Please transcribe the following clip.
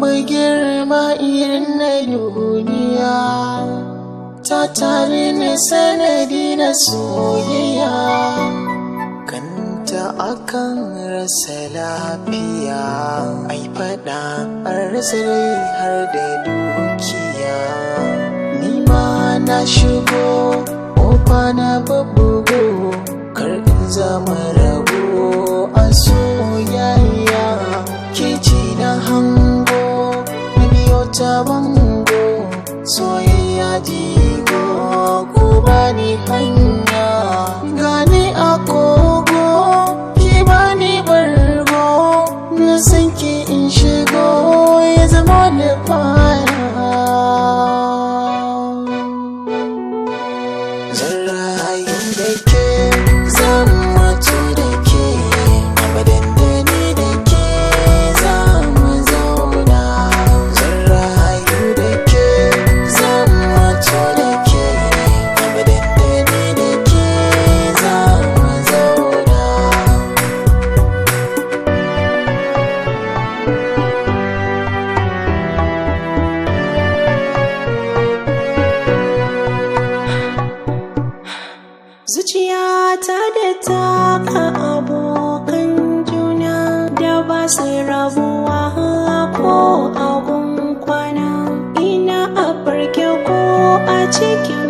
Babu girma irin na duniya, ta tare ni sanadi na soyayya. Kanta akan rasa lafiya, ai fada an rasa rai har da dukiya. Ni ma na shigo, ƙofa na babbugo, kar in zama rabo a soyayya. Ke ce na hango, na biyo ta bango, soyayya jigo, ko bani hanya. Gani a kogo, ki bani bargo, na san ki in shigo ya zama da fara. Zan rayu da ke, zan mutu da ke, abadan da ni da ke za mu zauna. Zan rayu da ke, zan mutu da ke, abadan da ni da ke za mu zauna. Zuciyata da taka abokan juna da ba su rabuwa ko abun kwana. Ina a farke ko a cikin